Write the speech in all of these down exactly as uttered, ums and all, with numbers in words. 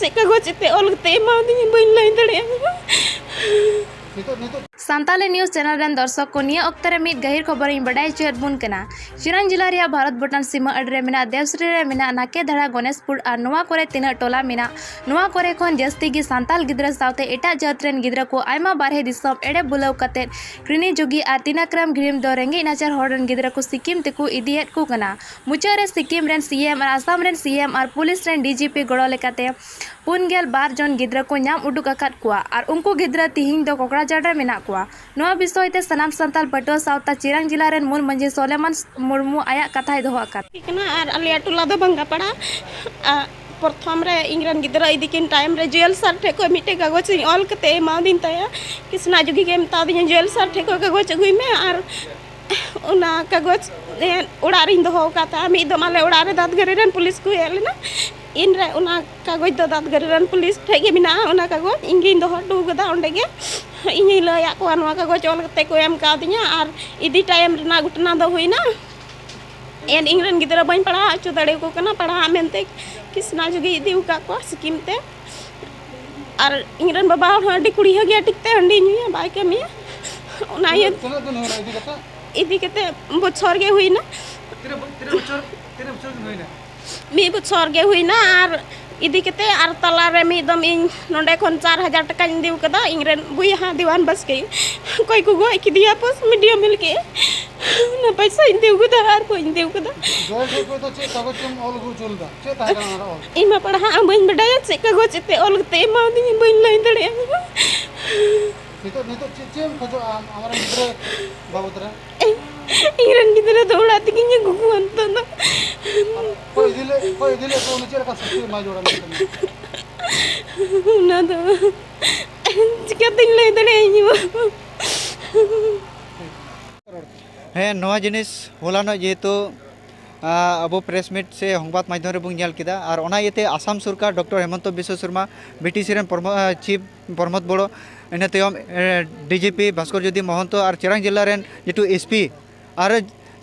ᱪᱮᱫ ᱠᱟᱜᱚᱡᱽ ᱮᱛᱮ ᱚᱞ ᱠᱟᱛᱮ ᱮᱢᱟᱣᱫᱤᱧᱟ, ᱵᱟᱹᱧ ᱞᱟᱹᱭ ᱫᱟᱲᱮᱭᱟᱜ ᱠᱟᱱᱟ᱾ ᱥᱟᱱᱛᱟᱞᱤ ᱱᱤᱭᱩᱡᱽ ᱪᱮᱱᱮᱞ ᱨᱮᱱ ᱫᱚᱨᱥᱚᱠ ᱠᱚ, ᱱᱤᱭᱟᱹ ᱚᱠᱛᱚ ᱨᱮ ᱢᱤᱫ ᱜᱟᱹᱦᱤᱨ ᱠᱷᱚᱵᱚᱨ ᱤᱧ ᱵᱟᱰᱟᱭ ᱦᱚᱪᱚᱭᱮᱫ ᱵᱚᱱ ᱠᱟᱱᱟ᱾ ᱪᱤᱨᱟᱝ ᱡᱮᱞᱟ ᱨᱮᱭᱟᱜ ᱵᱷᱟᱨᱚᱛ ᱵᱷᱩᱴᱟᱱ ᱥᱤᱢᱟᱹ ᱟᱹᱰᱤ ᱨᱮ ᱢᱮᱱᱟᱜ ᱫᱮᱣᱥᱨᱤ ᱨᱮ ᱢᱮᱱᱟᱜ ᱱᱟᱠᱮ ᱫᱷᱟᱲᱟ ᱜᱚᱱᱮᱥᱯᱩᱨ ᱟᱨ ᱱᱚᱣᱟ ᱠᱚᱨᱮ ᱛᱤᱱᱟᱹᱜ ᱴᱚᱞᱟ ᱢᱮᱱᱟᱜ, ᱱᱚᱣᱟ ᱠᱚᱨᱮ ᱠᱷᱚᱱ ᱡᱟᱹᱥᱛᱤ ᱜᱮ ᱥᱟᱱᱛᱟᱞ ᱜᱤᱫᱽᱨᱟᱹ ᱥᱟᱶᱛᱮ ᱮᱴᱟᱜ ᱡᱟᱹᱛ ᱨᱮᱱ ᱜᱤᱫᱽᱨᱟᱹ ᱠᱚ ᱟᱭᱢᱟ ᱵᱟᱨᱦᱮ ᱫᱤᱥᱚᱢ ᱮᱲᱮ ᱵᱩᱞᱟᱹᱣ ᱠᱟᱛᱮ ᱠᱨᱤᱱᱤ ᱡᱩᱜᱤ ᱟᱨ ᱛᱤᱱᱟᱠᱨᱟᱢ ᱜᱷᱤᱨᱤᱢ ᱫᱚ ᱨᱮᱸᱜᱮᱡ ᱱᱟᱪᱟᱨ ᱦᱚᱲ ᱨᱮᱱ ᱜᱤᱫᱽᱨᱟᱹ ᱠᱚ ᱥᱤᱠᱤᱢ ᱛᱮᱠᱚ ᱤᱫᱤᱭᱮᱫ ᱠᱚ ᱠᱟᱱᱟ᱾ ᱢᱩᱪᱟᱹᱫ ᱨᱮ ᱥᱤᱠᱤᱢ ᱨᱮᱱ ᱥᱤ ᱮᱢ ᱟᱨ ᱟᱥᱟᱢ ᱨᱮᱱ ᱥᱤ ᱮᱢ ᱟᱨ ᱯᱩᱞᱤᱥ ᱨᱮᱱ ᱰᱤ ᱡᱤ ᱯᱤ ᱜᱚᱲᱚ ᱞᱮᱠᱟᱛᱮ ᱯᱩᱱ ᱜᱮᱞ ᱵᱟᱨ ᱡᱚᱱ ᱜᱤᱫᱽᱨᱟᱹ ᱠᱚ ᱧᱟᱢ ᱩᱰᱩᱠ ᱟᱠᱟᱫ ᱠᱚᱣᱟ ᱟᱨ ᱩᱱᱠᱩ ᱜᱤᱫᱽᱨᱟᱹ ᱛᱤᱦᱤᱧ ᱫᱚ ᱠᱚᱠᱲᱟᱡᱟᱲ ᱨᱮ ᱢᱮᱱᱟᱜ ᱠᱚᱣᱟ᱾ ᱱᱚᱣᱟ ᱵᱤᱥᱚᱭ ᱛᱮ ᱥᱟᱱᱟᱢ ᱥᱟᱱᱛᱟᱲ ᱯᱟᱹᱴᱷᱩᱣᱟᱹ ᱥᱟᱶᱛᱟ ᱪᱤᱨᱟᱝ ᱡᱮᱞᱟ ᱨᱮᱱ ᱢᱩᱞ ᱢᱟᱹᱡᱷᱤ ᱥᱚᱞᱮᱢᱟᱱ ᱢᱩᱨᱢᱩ ᱟᱭᱟᱜ ᱠᱟᱛᱷᱟᱭ ᱫᱚᱦᱚ ᱟᱠᱟᱫ ᱠᱟᱱᱟ᱾ ᱟᱨ ᱟᱞᱮᱭᱟᱜ ᱴᱚᱞᱟ ᱫᱚ ᱵᱟᱝᱜᱟᱯᱟᱲᱟ᱾ ᱟ, ᱯᱨᱚᱛᱷᱚᱢ ᱨᱮ ᱤᱧ ᱨᱮᱱ ᱜᱤᱫᱽᱨᱟᱹ ᱤᱫᱤ ᱠᱤᱱ ᱴᱟᱭᱤᱢ ᱨᱮ ᱡᱩᱭᱮᱞ ᱥᱟᱨ ᱴᱷᱮᱱ ᱠᱷᱚᱱ ᱢᱤᱫᱴᱮᱡ ᱠᱟᱜᱚᱡᱽ ᱤᱧ ᱚᱞ ᱠᱟᱛᱮ ᱮᱢᱟᱣᱫᱤᱧ ᱛᱟᱭᱟ᱾ ᱠᱤᱥᱱᱟ ᱡᱩᱜᱤ ᱜᱮ ᱢᱮᱛᱟᱣᱫᱤᱧᱟ, "ᱡᱩᱭᱮᱞ ᱥᱟᱨ ᱴᱷᱮᱱ ᱠᱷᱚᱱ ᱠᱟᱜᱚᱡᱽ ᱟᱹᱜᱩᱭ ᱢᱮ ᱟᱨ ᱚᱱᱟ ᱠᱟᱜᱚᱡᱽ, ᱮ, ᱚᱲᱟᱜ ᱨᱤᱧ ᱫᱚᱦᱚ ᱟᱠᱟᱫ ᱛᱟᱦᱮᱸᱫ᱾ ᱢᱤᱫ ᱫᱚᱢ ᱟᱞᱮ ᱚᱲᱟᱜ ᱨᱮ ᱫᱟᱸᱛ ᱜᱟᱹᱨᱤ ᱨᱮᱱ ᱯᱩᱞᱤᱥ ᱠᱚ ᱦᱮᱡ ᱞᱮᱱᱟ, ᱤᱱᱨᱮ ᱚᱱᱟ ᱠᱟᱜᱚᱡᱽ ᱫᱚ ᱫᱟᱸᱛ ᱜᱟᱹᱨᱤ ᱨᱮᱱ ᱯᱩᱞᱤᱥ ᱴᱷᱮᱡ ᱜᱮ ᱢᱮᱱᱟᱜᱼᱟ᱾ ᱚᱱᱟ ᱠᱟᱜᱚᱡᱽ ᱤᱧ ᱜᱤᱧ ᱫᱚᱦᱚ ᱦᱚᱴᱚ ᱠᱟᱫᱟ ᱚᱸᱰᱮ ᱜᱮ᱾ ᱤᱧᱤᱧ ᱞᱟᱹᱭᱟᱫ ᱠᱚᱣᱟ ᱱᱚᱣᱟ ᱠᱟᱜᱚᱡᱽ ᱚᱞ ᱠᱟᱛᱮ ᱠᱚ ᱮᱢ ᱠᱟᱣᱫᱤᱧᱟ ᱟᱨ ᱤᱫᱤ ᱴᱟᱭᱤᱢ ᱨᱮᱱᱟᱜ ᱜᱷᱚᱴᱚᱱᱟ ᱫᱚ ᱦᱩᱭᱱᱟ᱾ ᱮᱱ ᱤᱧ ᱨᱮᱱ ᱜᱤᱫᱽᱨᱟᱹ ᱵᱟᱹᱧ ᱯᱟᱲᱦᱟᱣ ᱦᱚᱪᱚ ᱫᱟᱲᱮᱭᱟᱠᱚ ᱠᱟᱱᱟ, ᱯᱟᱲᱦᱟᱜ ᱢᱮᱱᱛᱮ ᱠᱤᱥᱱᱟ ᱡᱩᱜᱤ ᱤᱫᱤ ᱟᱠᱟᱫ ᱠᱚᱣᱟ ᱥᱤᱠᱤᱢ ᱛᱮ᱾ ᱟᱨ ᱤᱧ ᱨᱮᱱ ᱵᱟᱵᱟ ᱦᱚᱲ ᱦᱚᱸ ᱟᱹᱰᱤ ᱠᱩᱲᱤ ᱦᱚᱸ ᱜᱮᱭᱟ, ᱴᱷᱤᱠ ᱛᱮ ᱦᱟᱺᱰᱤ ᱧᱩᱭᱟ, ᱵᱟᱭ ᱠᱟᱹᱢᱤᱭᱟ᱾ ᱚᱱᱟ ᱤᱭᱟᱹ ᱛᱤᱱᱟᱹᱜ ᱫᱤᱱ ᱦᱩᱭᱱᱟ ᱤᱫᱤ ᱠᱟᱛᱮ? ᱤᱫᱤ ᱠᱟᱛᱮ ᱵᱚᱪᱷᱚᱨ ᱜᱮ ᱦᱩᱭᱱᱟ᱾ ᱛᱤᱱᱟᱹᱜ ᱵᱚ-, ᱛᱤᱱᱟᱹᱜ ᱵᱚᱪᱷᱚᱨ, ᱛᱤᱱᱟᱹᱜ ᱵᱚᱪᱷᱚᱨ ᱵᱤᱱ ᱦᱩᱭᱱᱟ? ᱢᱤᱫ ᱵᱚᱪᱷᱚᱨ ᱜᱮ ᱦᱩᱭᱱᱟ᱾ ᱟᱨ ᱤᱫᱤ ᱠᱟᱛᱮ ᱟᱨ ᱛᱟᱞᱟᱨᱮ ᱢᱤᱫ ᱫᱚᱢ ᱤᱧ ᱱᱚᱸᱰᱮ ᱠᱷᱚᱱ ᱪᱟᱨ ᱦᱟᱡᱟᱨ ᱴᱟᱠᱟᱧ ᱤᱫᱤ ᱠᱟᱫᱟ ᱤᱧ ᱨᱮᱱ ᱵᱚᱭᱦᱟ ᱫᱤᱣᱟᱱ ᱵᱟᱥᱠᱮ᱾ ᱚᱠᱚᱭ ᱠᱚ ᱜᱚᱡ ᱠᱮᱫᱮᱭᱟ ᱯᱳᱥᱴ ᱢᱤᱰᱤᱭᱟ ᱢᱤᱞ ᱠᱮ᱾ ᱚᱱᱟ ᱯᱚᱭᱥᱟᱧ ᱤᱫᱤ ᱠᱟᱫᱟ ᱟᱨ ᱵᱟᱹᱧ ᱤᱫᱤ ᱠᱟᱫᱟ᱾ ᱡᱚᱭᱮᱞ ᱴᱷᱮᱡ ᱠᱷᱚᱡ ᱫᱚ ᱪᱮᱫ ᱠᱟᱜᱚᱡᱽ ᱮᱢ ᱚᱞ ᱟᱹᱜᱩ ᱦᱚᱪᱚ ᱞᱮᱫᱟ? ᱪᱮᱫ ᱛᱟᱦᱮᱸ ᱠᱟᱱᱟ ᱚᱱᱟ ᱨᱮ ᱚᱞ? ᱤᱧ ᱢᱟ ᱯᱟᱲᱦᱟᱜ ᱟᱢ ᱵᱟᱹᱧ ᱵᱟᱰᱟᱭᱟ, ᱪᱮᱫ ᱠᱟᱜᱚᱡᱽ ᱮᱛᱮ ᱚᱞ ᱠᱟᱛᱮ ᱮᱢᱟᱣᱫᱤᱧᱟ ᱵᱟᱹᱧ ᱞᱟᱹᱭ ᱫᱟᱲᱮᱭᱟᱜ ᱠᱟᱱᱟ᱾ ᱱᱤᱛᱚᱜ, ᱱᱤᱛᱚᱜ ᱪᱮᱫ, ᱪᱮᱫ ᱮᱢ ᱠᱷᱚᱡᱚᱜᱼᱟ ᱟᱢ, ᱟᱢᱨᱮᱱ ᱜᱤᱫᱽᱨᱟᱹ ᱵᱟᱵᱚᱫ ᱨᱮ? ᱤᱧ ᱨᱮᱱ ᱜᱤᱫᱽᱨᱟᱹ ᱫᱚ ᱚᱲᱟᱜ ᱛᱮᱜᱮᱧ ᱟᱹᱜᱩ ᱠᱚᱣᱟ ᱱᱤᱛᱚᱜ ᱫᱚ᱾ ᱚᱠᱚᱭ ᱤᱫᱤ ᱞᱮᱫ, ᱚᱠᱚᱭ ᱤᱫᱤ ᱞᱮᱫ ᱠᱚ, ᱩᱱᱤ ᱪᱮᱫ ᱞᱮᱠᱟ ᱥᱟᱹᱥᱛᱤ ᱮᱢᱟ ᱡᱟᱹᱨᱩᱲᱟ ᱢᱮᱱᱛᱮ? ᱚᱱᱟ ᱫᱚ ᱪᱤᱠᱟᱹᱛᱤᱧ ᱞᱟᱹᱭ ᱫᱟᱲᱮᱭᱟᱜᱼᱟ ᱤᱧ ᱦᱚᱸ? ᱦᱮᱸ, ᱱᱚᱣᱟ ᱡᱤᱱᱤᱥ ᱦᱚᱞᱟᱱᱚᱜ ᱡᱮᱦᱮᱛᱩ, ᱟ, ᱟᱵᱚ ᱯᱨᱮᱥ ᱢᱤᱴ ᱥᱮ ᱦᱚᱝᱵᱟᱫ ᱢᱟᱫᱽᱫᱷᱚᱢ ᱨᱮᱵᱚᱱ ᱧᱮᱞ ᱠᱮᱫᱟ, ᱟᱨ ᱚᱱᱟ ᱤᱭᱟᱹᱛᱮ ᱟᱥᱟᱢ ᱥᱚᱨᱠᱟᱨ ᱰᱚᱠᱴᱚᱨ ᱦᱮᱢᱚᱱᱛᱚ ᱵᱤᱥᱣᱟ ᱥᱚᱨᱢᱟ, ᱵᱤ ᱴᱤ ᱥᱤ ᱨᱮᱱ ᱯᱨᱚᱢᱚ-, ᱟ, ᱪᱤᱯ ᱯᱨᱚᱢᱳᱫ ᱵᱚᱲᱚ, ᱤᱱᱟᱹ ᱛᱟᱭᱚᱢ, ᱮ, ᱰᱤ ᱡᱤ ᱯᱤ ᱵᱷᱟᱥᱠᱚᱨ ᱡᱳᱛᱤ ᱢᱚᱦᱚᱱᱛᱚ ᱟᱨ ᱪᱤᱨᱟᱝ ᱡᱮᱞᱟ ᱨᱮᱱ ᱡᱮᱦᱮᱛᱩ ᱮᱥ ᱯᱤ ᱟᱨ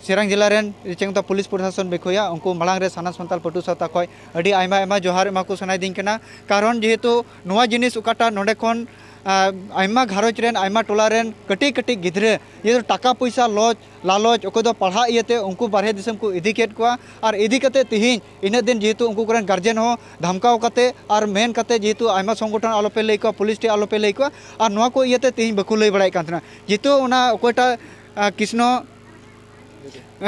ᱥᱮᱨᱟᱝ ᱡᱮᱞᱟ ᱨᱮᱱ ᱪᱮᱫ ᱠᱚ ᱢᱮᱛᱟᱜᱼᱟ, ᱯᱩᱞᱤᱥ ᱯᱨᱚᱥᱟᱥᱚᱱ ᱵᱤᱠᱷᱚᱭᱟ, ᱩᱱᱠᱩ ᱢᱟᱲᱟᱝ ᱨᱮ ᱥᱟᱱᱟᱢ ᱥᱟᱱᱛᱟᱲ ᱯᱟᱹᱴᱷᱩᱣᱟᱹ ᱥᱟᱶᱛᱟ ᱠᱷᱚᱱ ᱟᱹᱰᱤ ᱟᱭᱢᱟ ᱟᱭᱢᱟ ᱡᱚᱦᱟᱨ ᱮᱢᱟ ᱠᱚ ᱥᱟᱱᱟᱭᱮᱫᱤᱧ ᱠᱟᱱᱟ᱾ ᱠᱟᱨᱚᱱ ᱡᱮᱦᱮᱛᱩ ᱱᱚᱣᱟ ᱡᱤᱱᱤᱥ ᱚᱠᱟᱴᱟᱜ ᱱᱚᱰᱮ ᱠᱷᱚᱱ, ᱟ, ᱟᱭᱢᱟ ᱜᱷᱟᱨᱚᱸᱡᱽ ᱨᱮᱱ, ᱟᱭᱢᱟ ᱴᱚᱞᱟ ᱨᱮᱱ ᱠᱟᱹᱴᱤᱡ ᱠᱟᱹᱴᱤᱡ ᱜᱤᱫᱽᱨᱟᱹ ᱡᱮᱦᱮᱛᱩ ᱴᱟᱠᱟ ᱯᱚᱭᱥᱟ ᱞᱚᱡᱽ ᱞᱟᱞᱚᱪ, ᱚᱠᱚᱭ ᱫᱚ ᱯᱟᱲᱦᱟᱜ ᱤᱭᱟᱹᱛᱮ ᱩᱱᱠᱩ ᱵᱟᱨᱦᱮ ᱫᱤᱥᱚᱢ ᱠᱚ ᱤᱫᱤ ᱠᱮᱫ ᱠᱚᱣᱟ᱾ ᱟᱨ ᱤᱫᱤ ᱠᱟᱛᱮ ᱛᱤᱦᱤᱧ ᱤᱱᱟᱹᱜ ᱫᱤᱱ ᱡᱮᱦᱮᱛᱩ ᱩᱱᱠᱩ ᱠᱚᱨᱮᱱ ᱜᱟᱨᱡᱮᱱ ᱦᱚᱸ ᱫᱷᱟᱢᱠᱟᱣ ᱠᱟᱛᱮ ᱟᱨ ᱢᱮᱱ ᱠᱟᱛᱮ ᱡᱮᱦᱮᱛᱩ ᱟᱭᱢᱟ ᱥᱚᱝᱜᱚᱴᱷᱚᱱ ᱟᱞᱚᱯᱮ ᱞᱟᱹᱭ ᱠᱚᱣᱟ, ᱯᱩᱞᱤᱥ ᱴᱷᱮᱱ ᱟᱞᱚᱯᱮ ᱞᱟᱹᱭ ᱠᱚᱣᱟ, ᱟᱨ ᱱᱚᱣᱟ ᱠᱚ ᱤᱭᱟᱹᱛᱮ ᱛᱤᱦᱤᱧ ᱵᱟᱠᱚ ᱞᱟᱹᱭ ᱵᱟᱲᱟᱭᱮᱫ ᱠᱟᱱ ᱛᱟᱦᱮᱱᱟ᱾ ᱡᱮᱦᱮᱛᱩ ᱚᱱᱟ ᱚᱠᱚᱭᱴᱟᱜ, ᱟ, ᱠᱨᱤᱥᱱᱚ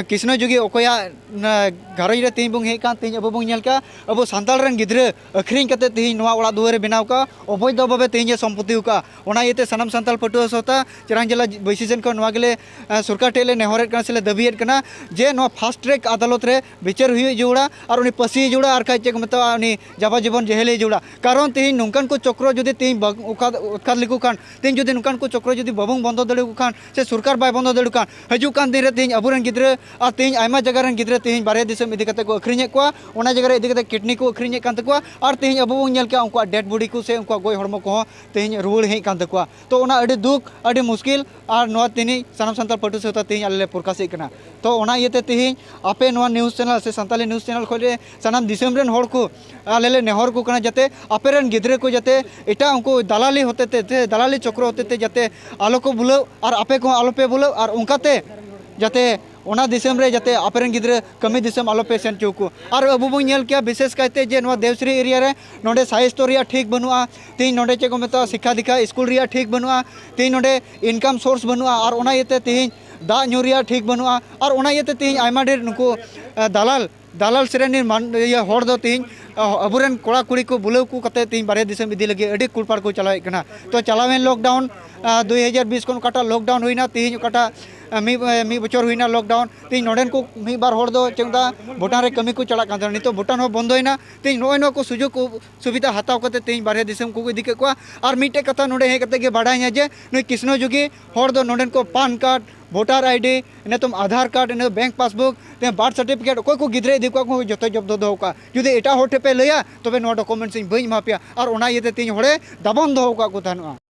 ᱠᱨᱤᱥᱱᱚ ᱡᱩᱜᱤ ᱚᱠᱚᱭᱟᱜ ᱜᱷᱟᱨᱚᱸᱡᱽ ᱨᱮ ᱛᱮᱦᱮᱧ ᱵᱚᱱ ᱦᱮᱡ ᱠᱟᱱ, ᱛᱮᱦᱮᱧ ᱟᱵᱚ ᱵᱚᱱ ᱧᱮᱞ ᱠᱟᱜᱼᱟ, ᱟᱵᱚ ᱥᱟᱱᱛᱟᱲ ᱨᱮᱱ ᱜᱤᱫᱽᱨᱟᱹ ᱟᱹᱠᱷᱨᱤᱧ ᱠᱟᱛᱮ ᱛᱮᱦᱮᱧ ᱱᱚᱣᱟ ᱚᱲᱟᱜ ᱫᱩᱣᱟᱹᱨ ᱨᱮ ᱵᱮᱱᱟᱣ ᱠᱟᱜᱼᱟ, ᱚᱵᱚᱭᱫᱷᱚ ᱵᱷᱟᱵᱮ ᱛᱮᱦᱮᱧ ᱮ ᱥᱚᱢᱯᱚᱛᱤ ᱠᱟᱜᱼᱟ᱾ ᱚᱱᱟ ᱤᱭᱟᱹᱛᱮ ᱥᱟᱱᱟᱢ ᱥᱟᱱᱛᱟᱲ ᱯᱟᱹᱴᱷᱩᱣᱟᱹ ᱥᱟᱶᱛᱟ ᱪᱮᱨᱟᱝ ᱡᱮᱞᱟ ᱵᱟᱹᱭᱥᱤ ᱥᱮᱱ ᱠᱷᱚᱱ ᱱᱚᱣᱟ ᱜᱮᱞᱮ, ᱮ, ᱥᱚᱨᱠᱟᱨ ᱴᱷᱮᱱ ᱞᱮ ᱱᱮᱦᱚᱨᱮᱫ ᱠᱟᱱᱟ ᱥᱮᱞᱮ ᱫᱟᱹᱵᱤᱭᱮᱫ ᱠᱟᱱᱟ ᱡᱮ ᱱᱚᱣᱟ ᱯᱷᱟᱥᱴ ᱴᱨᱮᱠ ᱟᱫᱟᱞᱚᱛ ᱨᱮ ᱵᱤᱪᱟᱹᱨ ᱦᱩᱭᱩᱜ ᱡᱟᱹᱨᱩᱲᱟ ᱟᱨ ᱩᱱᱤ ᱯᱟᱹᱥᱤ ᱡᱟᱹᱨᱩᱲᱟ, ᱟᱨ ᱠᱷᱟᱡ ᱪᱮᱫ ᱠᱚ ᱢᱮᱛᱟᱜᱼᱟ, ᱩᱱᱤ ᱡᱟᱵᱟ ᱡᱤᱵᱚᱱ ᱡᱮᱦᱮᱞ ᱡᱟᱹᱨᱩᱲᱟ᱾ ᱠᱟᱨᱚᱱ ᱛᱮᱦᱮᱧ ᱱᱚᱝᱠᱟᱱ ᱠᱚ ᱪᱚᱠᱨᱚ ᱡᱩᱫᱤ ᱛᱮᱦᱮᱧ ᱵᱟᱝ ᱩᱠᱷᱟᱫ ᱞᱮᱠᱚ ᱠᱷᱟᱱ, ᱛᱮᱦᱮᱧ ᱡᱩᱫᱤ ᱱᱚᱝᱠᱟᱱ ᱠᱚ ᱪᱚᱠᱨᱚ ᱡᱩᱫᱤ ᱵᱟᱵᱚᱱ ᱵᱚᱱᱫᱚ ᱫᱟᱲᱮᱭᱟᱠᱚ ᱠᱷᱟᱱ, ᱥᱮ ᱥᱚᱨᱠᱟᱨ ᱵᱟᱭ ᱵᱚᱱᱫᱚ ᱫᱟᱲᱮᱭᱟᱠᱚ ᱠᱷᱟᱱ, ᱦᱤᱡᱩᱜ ᱠᱟᱱ ᱫᱤᱱ ᱨᱮ ᱛᱮᱦᱮᱧ ᱟᱵᱚᱨᱮᱱ ᱜᱤᱫᱽᱨᱟᱹ ᱟᱨ ᱛᱮᱦᱮᱧ ᱟᱭᱢᱟ ᱡᱟᱭᱜᱟ ᱨᱮᱱ ᱜᱤᱫᱽᱨᱟᱹ ᱛᱮᱦᱮᱧ ᱵᱟᱨᱦᱮ ᱫᱤᱥᱚᱢ ᱤᱫᱤ ᱠᱟᱛᱮ ᱠᱚ ᱟᱹᱠᱷᱨᱤᱧᱮᱫ ᱠᱚᱣᱟ, ᱚᱱᱟ ᱡᱟᱭᱜᱟ ᱨᱮ ᱤᱫᱤ ᱠᱟᱛᱮ ᱠᱤᱰᱱᱤ ᱠᱚ ᱟᱹᱠᱷᱨᱤᱧᱮᱫ ᱠᱟᱱ ᱛᱟᱠᱚᱣᱟ, ᱟᱨ ᱛᱮᱦᱮᱧ ᱟᱵᱚ ᱵᱚᱱ ᱧᱮᱞ ᱠᱮᱜᱼᱟ ᱩᱱᱠᱩᱣᱟᱜ ᱰᱮᱰ ᱵᱚᱰᱤ ᱠᱚ ᱥᱮ ᱩᱱᱠᱩᱣᱟᱜ ᱜᱚᱡ ᱦᱚᱲᱢᱚ ᱠᱚᱦᱚᱸ ᱛᱮᱦᱮᱧ ᱨᱩᱣᱟᱹᱲ ᱦᱮᱡ ᱠᱟᱱ ᱛᱟᱠᱚᱣᱟ᱾ ᱛᱚ ᱚᱱᱟ ᱟᱹᱰᱤ ᱫᱩᱠ, ᱟᱹᱰᱤ ᱢᱩᱥᱠᱤᱞ, ᱟᱨ ᱱᱚᱣᱟ ᱛᱤᱱᱤᱡ ᱥᱟᱱᱟᱢ ᱥᱟᱱᱛᱟᱲ ᱯᱟᱹᱴᱷᱩᱣᱟᱹ ᱥᱟᱶᱛᱟ ᱛᱮᱦᱮᱧ ᱟᱞᱮ ᱞᱮ ᱯᱨᱚᱠᱟᱥᱮᱫ ᱠᱟᱱᱟ᱾ ᱛᱚ ᱚᱱᱟ ᱤᱭᱟᱹᱛᱮ ᱛᱮᱦᱮᱧ ᱟᱯᱮ ᱱᱚᱣᱟ ᱱᱤᱭᱩᱡᱽ ᱪᱮᱱᱮᱞ ᱥᱮ ᱥᱟᱱᱛᱟᱞᱤ ᱱᱤᱭᱩᱡᱽ ᱪᱮᱱᱮᱞ ᱠᱷᱚᱱ ᱨᱮ ᱥᱟᱱᱟᱢ ᱫᱤᱥᱚᱢ ᱨᱮᱱ ᱦᱚᱲ ᱠᱚ ᱟᱞᱮ ᱞᱮ ᱱᱮᱦᱚᱨ ᱠᱚ ᱠᱟᱱᱟ, ᱡᱟᱛᱮ ᱟᱯᱮ ᱨᱮᱱ ᱜᱤᱫᱽᱨᱟᱹ ᱠᱚ ᱡᱟᱛᱮ ᱮᱴᱟᱜ ᱩᱱᱠᱩ ᱫᱟᱞᱟᱞᱤ ᱦᱚᱛᱮᱛᱮ, ᱥᱮ ᱫᱟᱞᱟᱞᱤ ᱪᱚᱠᱨᱚ ᱦᱚᱛᱮᱛᱮ ᱡᱟᱛᱮ ᱟᱞᱚ ᱠᱚ ᱵᱩᱞᱟᱹᱣ ᱟᱨ ᱟᱯᱮ ᱠᱚᱦᱚᱸ ᱟᱞᱚ ᱯᱮ ᱵᱩᱞᱟᱹᱣ, ᱟᱨ ᱚᱱᱠᱟᱛᱮ ᱡᱟᱛᱮ ᱚᱱᱟ ᱫᱤᱥᱚᱢ ᱨᱮ ᱡᱟᱛᱮ ᱟᱯᱮ ᱨᱮᱱ ᱜᱤᱫᱽᱨᱟᱹ ᱠᱟᱹᱢᱤ ᱫᱤᱥᱚᱢ ᱟᱞᱚ ᱯᱮ ᱥᱮᱱ ᱦᱚᱪᱚ ᱠᱚ᱾ ᱟᱨ ᱟᱵᱚ ᱵᱚᱱ ᱧᱮᱞ ᱠᱮᱭᱟ ᱵᱤᱥᱮᱥ ᱠᱟᱭᱛᱮ ᱡᱮ ᱱᱚᱣᱟ ᱫᱮᱣᱥᱨᱤ ᱮᱨᱤᱭᱟ ᱨᱮ ᱱᱚᱰᱮ ᱥᱟᱥᱛᱷᱚ ᱨᱮᱭᱟᱜ ᱴᱷᱤᱠ ᱵᱟᱹᱱᱩᱜᱼᱟ, ᱛᱮᱦᱮᱧ ᱱᱚᱰᱮ ᱪᱮᱫ ᱠᱚ ᱢᱮᱛᱟᱜᱼᱟ, ᱥᱤᱠᱠᱷᱟ ᱫᱤᱠᱠᱷᱟ ᱥᱠᱩᱞ ᱨᱮᱭᱟᱜ ᱴᱷᱤᱠ ᱵᱟᱹᱱᱩᱜᱼᱟ, ᱛᱮᱦᱮᱧ ᱱᱚᱰᱮ ᱤᱱᱠᱟᱢ ᱥᱳᱨᱥ ᱵᱟᱹᱱᱩᱜᱼᱟ, ᱟᱨ ᱚᱱᱟ ᱤᱭᱟᱹᱛᱮ ᱛᱮᱦᱮᱧ ᱫᱟᱜ ᱧᱩ ᱨᱮᱭᱟᱜ ᱴᱷᱤᱠ ᱵᱟᱹᱱᱩᱜᱼᱟ, ᱟᱨ ᱚᱱᱟ ᱤᱭᱟᱹᱛᱮ ᱛᱮᱦᱮᱧ ᱟᱭᱢᱟ ᱰᱷᱮᱨ ᱱᱩᱠᱩ, ᱮ, ᱫᱟᱞᱟᱞ ᱫᱟᱞᱟᱞ ᱥᱨᱮᱱᱤ ᱢᱟᱱ-, ᱤᱭᱟᱹ ᱦᱚᱲ ᱫᱚ ᱛᱮᱦᱮᱧ, ᱟ, ᱟᱵᱚᱨᱮᱱ ᱠᱚᱲᱟ ᱠᱩᱲᱤ ᱠᱚ ᱵᱩᱞᱟᱹᱣ ᱠᱚ ᱠᱟᱛᱮ ᱛᱮᱦᱮᱧ ᱵᱟᱨᱦᱮ ᱫᱤᱥᱚᱢ ᱤᱫᱤ ᱞᱟᱹᱜᱤᱫ ᱟᱹᱰᱤ ᱠᱩᱞᱯᱟᱲ ᱠᱚ ᱪᱟᱞᱟᱣᱮᱫ ᱠᱟᱱᱟ᱾ ᱛᱚ ᱪᱟᱞᱟᱣᱮᱱ ᱞᱚᱠᱰᱟᱣᱩᱱ, ᱟ, ᱫᱩᱭ ᱦᱟᱡᱟᱨ ᱵᱤᱥ ᱠᱷᱚᱱ ᱚᱠᱟᱴᱟᱜ ᱞᱚᱠᱰᱟᱣᱩᱱ ᱦᱩᱭᱱᱟ, ᱛᱮᱦᱮᱧ ᱚᱠᱟᱴᱟᱜ, ᱟ, ᱢᱤᱫ, ᱟ, ᱢᱤᱫ ᱵᱚᱪᱷᱚᱨ ᱦᱩᱭᱱᱟ ᱞᱚᱠᱰᱟᱣᱩᱱ, ᱛᱮᱦᱮᱧ ᱱᱚᱰᱮᱱ ᱠᱚ ᱢᱤᱫ ᱵᱟᱨ ᱦᱚᱲ ᱫᱚ ᱪᱮᱫ ᱢᱮᱛᱟᱜᱼᱟ, ᱵᱷᱩᱴᱟᱱ ᱨᱮ ᱠᱟᱹᱢᱤ ᱠᱚ ᱪᱟᱞᱟᱜ ᱠᱟᱱ ᱛᱟᱦᱮᱱᱟ, ᱱᱤᱛᱚᱜ ᱵᱷᱩᱴᱟᱱ ᱦᱚᱸ ᱵᱚᱱᱫᱚᱭᱮᱱᱟ᱾ ᱛᱮᱦᱮᱧ ᱱᱚᱜᱼᱚᱭ ᱱᱚᱣᱟ ᱠᱚ ᱥᱩᱡᱳᱜᱽ ᱠᱚ ᱥᱩᱵᱤᱫᱷᱟ ᱦᱟᱛᱟᱣ ᱠᱟᱛᱮ ᱛᱮᱦᱮᱧ ᱵᱟᱨᱦᱮ ᱫᱤᱥᱚᱢ ᱠᱚ ᱤᱫᱤ ᱠᱮᱫ ᱠᱚᱣᱟ᱾ ᱟᱨ ᱢᱤᱫᱴᱮᱡ ᱠᱟᱛᱷᱟ ᱱᱚᱰᱮ ᱦᱮᱡ ᱠᱟᱛᱮ ᱜᱮ ᱵᱟᱰᱟᱭ ᱧᱟ ᱡᱮ ᱱᱩᱭ ᱠᱨᱤᱥᱱᱚ ᱡᱩᱜᱤ ᱦᱚᱲ ᱫᱚ ᱱᱚᱰᱮᱱ ᱠᱚ ᱯᱟᱱ ᱠᱟᱨᱰ, ᱵᱷᱳᱴᱟᱨ ᱟᱭᱰᱤ, ᱤᱱᱟᱹ ᱛᱟᱭᱚᱢ ᱟᱫᱷᱟᱨ ᱠᱟᱨᱰ, ᱤᱱᱟᱹ ᱵᱮᱝᱠ ᱯᱟᱥᱵᱩᱠ, ᱛᱮ ᱵᱟᱨᱛᱷ ᱥᱟᱨᱴᱤᱯᱷᱤᱠᱮᱴ, ᱚᱠᱚᱭ ᱠᱚ ᱜᱤᱫᱽᱨᱟᱹ ᱤᱫᱤ ᱠᱚᱣᱟ ᱠᱚ ᱡᱚᱛᱚ ᱡᱚᱵᱫᱚ ᱫᱚᱦᱚ ᱠᱟᱜᱼᱟ᱾ ᱡᱩᱫᱤ ᱮᱴᱟᱜ ᱦᱚᱲ ᱴᱷᱮᱱ ᱯᱮ ᱞᱟᱹᱭᱟ, ᱛᱚᱵᱮ ᱱᱚᱣᱟ ᱰᱚᱠᱩᱢᱮᱱᱴᱥ ᱤᱧ ᱵᱟᱹᱧ ᱮᱢᱟ ᱯᱮᱭᱟ᱾ ᱟᱨ ᱚᱱᱟ ᱤᱭᱟᱹᱛᱮ ᱛᱮᱦᱮᱧ ᱦᱚᱲᱮ ᱫᱟᱵᱟᱱ ᱫᱚᱦᱚ ᱠᱟᱜ ᱠᱚ ᱛᱟᱦᱮᱱᱚᱜᱼᱟ᱾